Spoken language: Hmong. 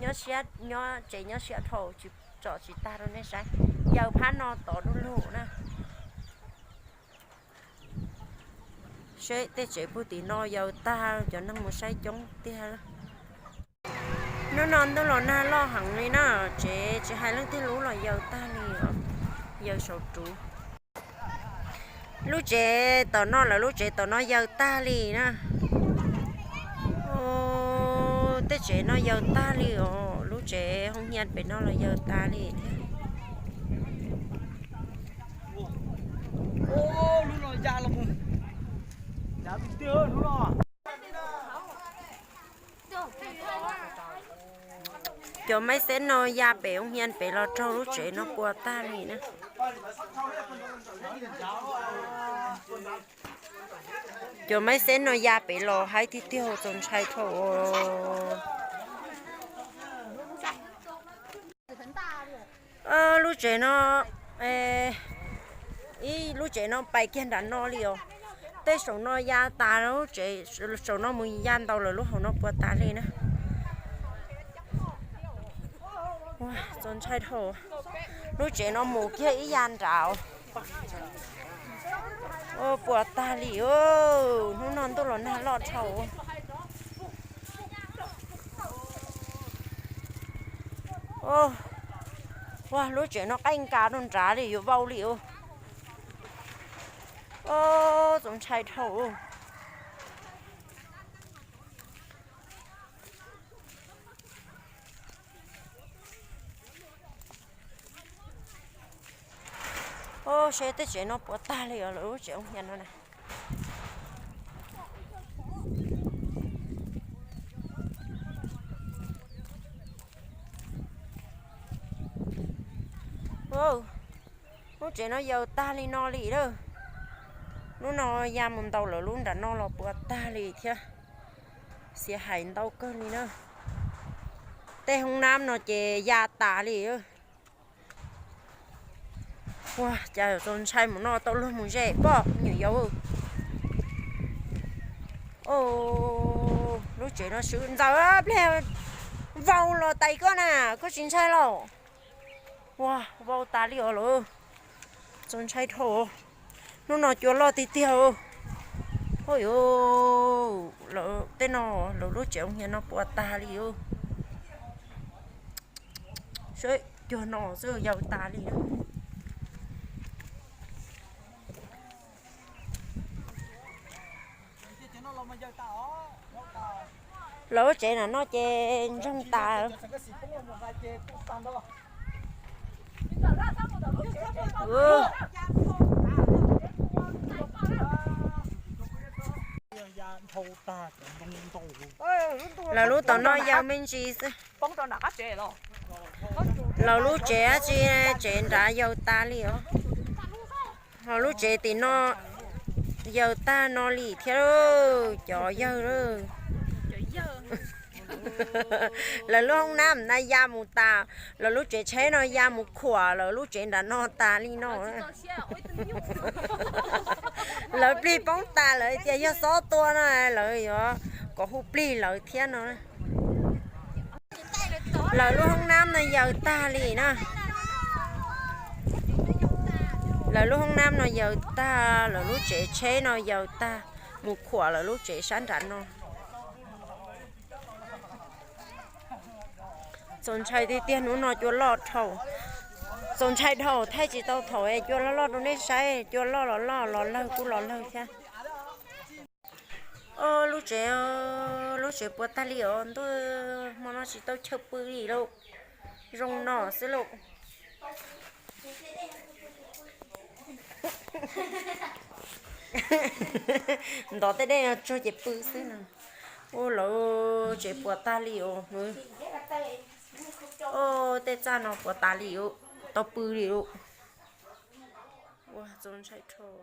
Nyob siab, nyob tsev nyob siab dhau tsis tsom tsis tag rau nej saib. Yawg phab no tod du lug na. Seb tej tsev puag tim no yawg tag, cov neeg mus saib coob tiag. Hnub no ntuj los nag loj heev li na, tsev tsis hais leej twg lub los yawg tag li os, yawg saum ruv. Lub tsev tom no, lawv lub tsev tom no yawg tag li na. Tej tsev no yawg tag li os, lub tsev hoo hias pem no los yawg tag li thiab. Cov maiv xeb no ya pem hoo hias pem los raug lub tsev no puas tag li na. Cov maiv xeb no ya pem los haib tiag tiag, txaus ntshai dhau. Lub tsev no, ib lub tsev no pais kiag nram no li os. Tej saum no ya tas, saum no mus ya ntaus lawv lub hauv no puas tas li na. Txaus ntshai dhau. Lub tsev no mus kiag ib ya nrad. Puas tag li. Hnub no ntuj los nag loj dhau. Ua lub tsev no qaij nkas rau nrad li yuav vau li. Txaus ntshai dhau. Seb tej tsev no puas tag li os, lawv lub tsev hoo hias no na. Lub tsev no yawg tag li no li lawm. Hnub no ya mus ntaus lawv lub nram no los puas tag li thiab. Xiam hais ntau kawg li na. Tej hoob nab no ces ya tas li. Ua cas txaus ntshai mus no tau luag mus ze poj nyuam yaus. Lub tsev no swb ntxaws pliag vau los tais koj na, koj tsis ntshai los? Ua vau tas li os lawm. Txaus ntshai dhau. Hnub no cua loj tiag tiag. Ua yuav, lawv tej no, lawv lub tsev hoo hias no puas tag li. Seb cuag no xwb yawg tas li. Lawv lub tsev nram no ces ntsoog tas. Lawv lub tom no yawg me ntsis xwb. Lawv lub tsev dab tsi, tsev nrad yawg tas li os. Ho lub tsev tim no yawg tag no li thiab, cov yawg. Lawv lub hoob nab na ya mus tas, lawv lub tsev tsheb no ya mus khuam lawv lub tsev nram no tas li no. Lawv plig poob tas lawv tias yog xob tua no, lawv yuav kom hu plig lawv thiab no. Lawv lub hoob nab no yawg tag li na. Lawv lub hoob nab no yawg tag, lawv lub tsev tsheb no yawg tag, mus khuam lawv lub tsev sab nram no. Txaus ntshai tiag tiag, hnub no cua loj dhau. Txaus ntshai dhau, thaij tsis tau thaum cua loj loj rau nej saib, cua loj los loj, los lawg kuj los lawg thiab. Lub tsev, lub tsev puas tag li os, ntuj, hmo no tsis tau chaw pw li lauj. Zoo no xwb lauj. Ntov tej dej no tsuag ces pw xwb no. Ua lawv tsev puas tag li os. Tej txaj no puas tas li, tau pw li. Ua txaus ntshai dhau.